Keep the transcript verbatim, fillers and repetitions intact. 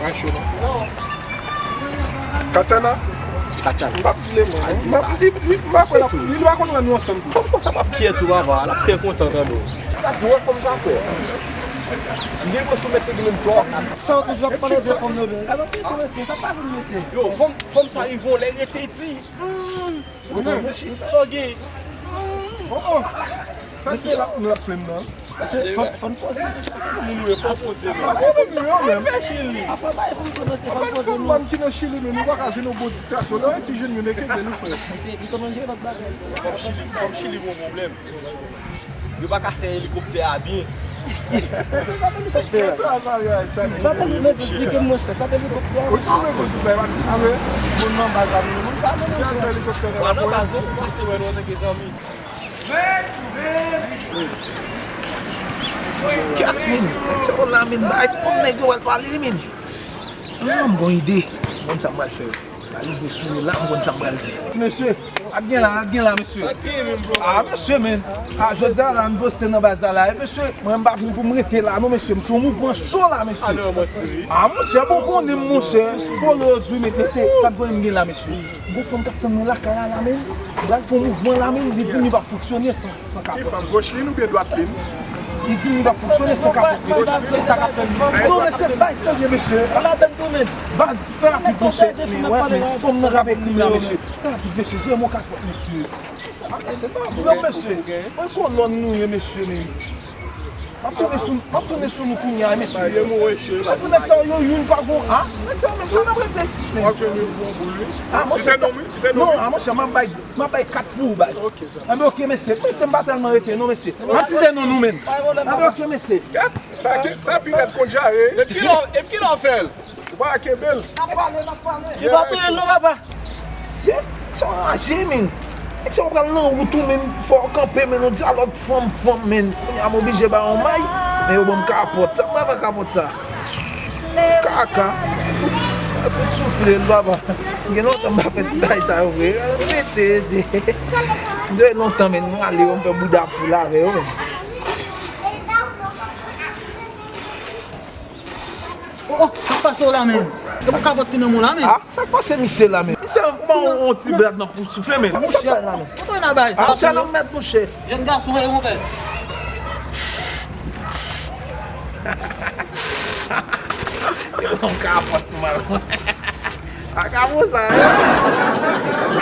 Mwen cho non. Katsana? Katsana. M p ap di le mwen. M p ap, li, li, m pa kwè l ap, li, li pa konn wè nou ansanm tou. Fanm konsa p ap kyè tou, papa. L ap kyè kontan tande w. Gad wè fanm sa fè. M gen enpresyon mèt te gen menm twa. Sa yo toujou ap pale de fanm yo, men. Gade yon ti mesye, sa pa jwenn mesye. Yo, fanm, fanm sa rive yon lè rete di. Sa w gen? Oh, oh. Sa se la, nou ap plenn nan. Mesye, fò, fò n poze nou kesyon. Timoun yo, fò poze nou. Fò poze nou, men. Fò bay fanm sa, mesye, fò n poze nou. Fanm ki nan Chili, men nou pa ka jwenn yon bon distraksyon. Non, si jwenn nou, men ke de nou, frè. Mesye, pito nou jere lòt bagay. Fanm Chili, fanm Chili, bon pwoblèm. Yo pa ka fè elikoptè a byen. Sa te li, men esplike m, monchè, sa te elikoptè a, monchè. Ou di nou men kou sou fè pati avè moun nan baz la, moun nan baz la. Wa nan baz ou pase wè nou antanke zanmi. Kèt, men, nèg sa yo la, men, bay fanm nèg yo al pale, men. Ah, m gon ide. M konn sa m pral fè. Mwen rive sou yo la, m konn sa m pral di. Ti mesye, ak gen la, ak gen la, mesye. Sa k gen menm, bro? Ah, mesye, men. Ah, jodi a la, n poste nan baz la la. E, mesye, mwen, m pa vin pou m rete la, non, mesye. M se yon mouvman cho la, mesye. Ah, non, mwen, ti. Ah, monchè, bon, konnen m, monchè. Polo yo di, men, mesye, sa k gen la, mesye. Gon fanm k ap tann mwen lakay la, la, men. Pral fè yon mouvman la, men. Li di m li p ap fonksyone san, san kapòt. Ki fanm, goch li oubyen dwat li? Li di m li p ap fonksyone san kapòt, mesye. Sa k ap tann li. Non, mesye, bay serye, mesye. Baz, fè rapid, monchè. Men, wè, men, fanm nan k ap ekri m la, mesye. Fè rapid, mesye. Jere m yon kapòt, mesye. Ah, mesye, pa vre, mesye. Mwen kolòn nou ye, mesye, men. M ap tounen sou, m ap tounen sou nou kounye a, mesye. Mesye, pou nèg sa yo, youn pa gon, ah? Nèg sa yo menm, sa n ap regle isit, men. W ap jwenn yon bon boul, wi. Ah, monchè, site non, wi, site non, wi. Ah, monchè, m ap bay, m ap bay kat pou ou, baz. Ok, sa. Anben, ok, mesye. Mesye, m pa tèlman rete, non, mesye. M ap site non nou, men. Anben, ok, mesye. Kat, sa ki, sa pi rèd konn jare. Epi kilè, epi kilè w fè l? Ou pa kenbe l. N ap pale, n ap pale. Li pa touye l non, papa. Se, se anraje, men. Nèg sa yo pral nan wout ou, men, fò w kanpe, men, yon dyalòg fanm, fanm, men. Kounye a m oblije ba yon may, men yo ban m kapòt. Sa m pral fè kapòt sa? Kaka. Fout, fout soufle l, papa. Gen lontan m pa fè ti bagay sa yo vre. Rete, rete. M dwe lontan, men, nou ale, yo, m fè bouda poul avè yo, men. Oh, oh, sa k pase w la, men? E pou kapòt ki nan men w la, men? Ah, sa k pase misye la, men? Misye, ou ba yon, yon ti blag nan pou soufle, men. Sa k pase la, men? Monchè, nan bay sa. Ah, monchè, nan mèt, monchè. Jèn gason, e, monchè. Yo, yon kapòt pou mwen. A ka bon sa, hein?